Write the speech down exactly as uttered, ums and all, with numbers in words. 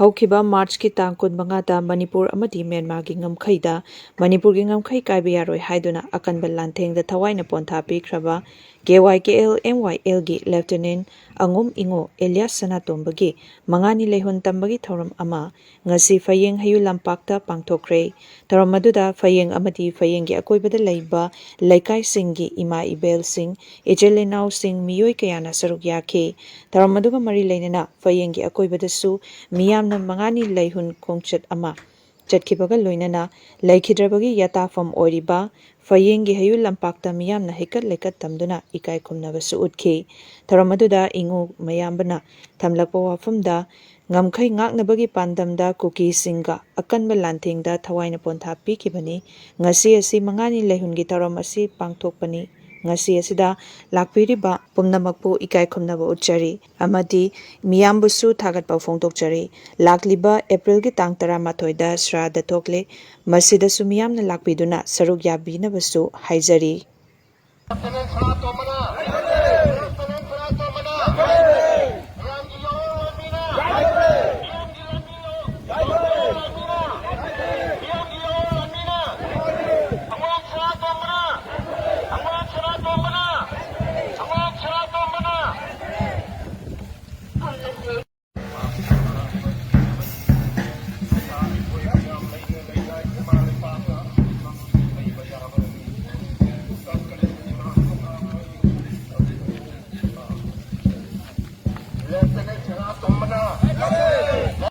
ꯍꯧꯈꯤꯕ ꯃꯥꯔꯆꯀꯤ ꯇꯥꯡ ꯀꯨꯟꯃꯉꯥꯗ ꯃꯅꯤꯄꯨꯔ ꯑꯃꯗꯤ ꯃ꯭ꯌꯥꯟꯃꯥꯔꯒꯤ ꯉꯝꯈꯩꯗ ꯃꯅꯤꯄꯨꯔꯒꯤ ꯉꯝꯈꯩ ꯀꯥꯏꯕ ꯌꯥꯔꯣꯏ ꯍꯥꯏꯗꯨꯅ ꯑꯀꯟꯕ ꯂꯥꯟꯊꯦꯡꯗ ꯊꯋꯥꯏꯅ ꯄꯣꯟꯊꯥ ꯄꯤꯈ꯭ꯔꯕ ꯀꯦ ꯋꯥꯏ ꯀꯦ ꯑꯦꯜ ꯑꯦꯝ ꯋꯥꯏ ꯑꯦꯜꯒꯤ ꯂꯦꯐꯇꯤꯅꯦꯟ ꯑꯉꯨꯝ ꯏꯉꯣ ꯑꯦꯂꯤꯌꯥꯁ ꯁꯅꯥꯇꯣꯝꯕꯒꯤ ꯃꯉꯥꯅꯤ ꯂꯩꯍꯨꯟ ꯇꯝꯕꯒꯤ ꯊꯧꯔꯝ ꯑꯃ ꯉꯁꯤ ꯐꯌꯦꯡ ꯍꯌꯨ ꯂꯝꯄꯥꯛꯇ ꯄꯥꯡꯊꯣꯛꯈ꯭ꯔꯦ꯫ ꯊꯧꯔꯝ ꯑꯗꯨꯗ ꯐꯌꯦꯡ ꯑꯃꯗꯤ ꯐꯌꯦꯡꯒꯤ ꯑꯀꯣꯏꯕꯗ ꯂꯩꯕ ꯂꯩꯀꯥꯏꯁꯤꯡꯒꯤ ꯏꯃꯥ ꯏꯕꯦꯜꯁꯤꯡ, ꯏꯆꯤꯜ ꯏꯅꯥꯎꯁꯤꯡ, ꯃꯤꯑꯣꯏ ꯀꯌꯥꯅ ꯁꯔꯨꯛ ꯌꯥꯈꯤ꯫ ꯊꯧꯔꯝ ꯑꯗꯨꯒ ꯃꯔꯤ ꯂꯩꯅꯅ ꯐꯌꯦꯡꯒꯤ ꯑꯀꯣꯏꯕꯗꯁꯨ ꯃꯤꯌꯥꯝꯅ ꯃꯉꯥꯅꯤ ꯂꯩꯍꯨꯟ ꯈꯣꯡꯆꯠ ꯑꯃ ꯆꯠꯈꯤꯕꯒ ꯂꯣꯏꯅꯅ ꯂꯩꯈꯤꯗ꯭ꯔꯕꯒꯤ ꯌꯥꯇꯥꯐꯝ ꯑꯣꯏꯔꯤꯕ ꯐꯌꯦꯡꯒꯤ ꯍꯌꯨ ꯂꯝꯄꯥꯛꯇ ꯃꯤꯌꯥꯝꯅ ꯍꯩꯀꯠ ꯂꯩꯀꯠ ꯇꯝꯗꯨꯅ ꯏꯀꯥꯏ ꯈꯨꯝꯅꯕꯁꯨ ꯎꯠꯈꯤ꯫ ꯊꯧꯔꯝ ꯑꯗꯨꯗ ꯏꯉꯣ ꯃꯌꯥꯝꯕꯅ ꯊꯝꯂꯛꯄ ꯋꯥꯐꯝꯗ, ꯉꯝꯈꯩ ꯉꯥꯛꯅꯕꯒꯤ ꯄꯥꯟꯗꯝꯗ ꯀꯨꯀꯤꯁꯤꯡꯒ ꯑꯀꯟꯕ ꯂꯥꯟꯊꯦꯡꯗ ꯊꯋꯥꯏꯅ ꯄꯣꯟꯊꯥ ꯄꯤꯈꯤꯕꯅꯤ꯫ ꯉꯁꯤ ꯑꯁꯤ ꯃꯉꯥꯅꯤ ꯂꯩꯍꯨꯟꯒꯤ ꯊꯧꯔꯝ ꯑꯁꯤ ꯄꯥꯡꯊꯣꯛꯄꯅꯤ꯫ ꯉꯁꯤ ꯑꯁꯤꯗ ꯂꯥꯛꯄꯤꯔꯤꯕ ꯄꯨꯝꯅꯃꯛꯄꯨ ꯏꯀꯥꯏ ꯈꯨꯝꯅꯕ ꯎꯠꯆꯔꯤ ꯑꯃꯗꯤ ꯃꯤꯌꯥꯝꯕꯨꯁꯨ ꯊꯥꯒꯠꯄ ꯐꯣꯡꯗꯣꯛꯆꯔꯤ꯫ ꯂꯥꯛꯂꯤꯕ ꯑꯦꯄ꯭ꯔꯤꯜꯒꯤ ꯇꯥꯡ ꯇꯔꯥꯃꯥꯊꯣꯏꯗ ꯁ꯭ꯔꯥꯗ ꯊꯣꯛꯂꯦ꯫ ꯃꯁꯤꯗꯁꯨ ꯃꯤꯌꯥꯝꯅ ꯂꯥꯛꯄꯤꯗꯨꯅ ꯁꯔꯨꯛ ꯌꯥꯕꯤꯅꯕꯁꯨ ꯍꯥꯏꯖꯔꯤ꯫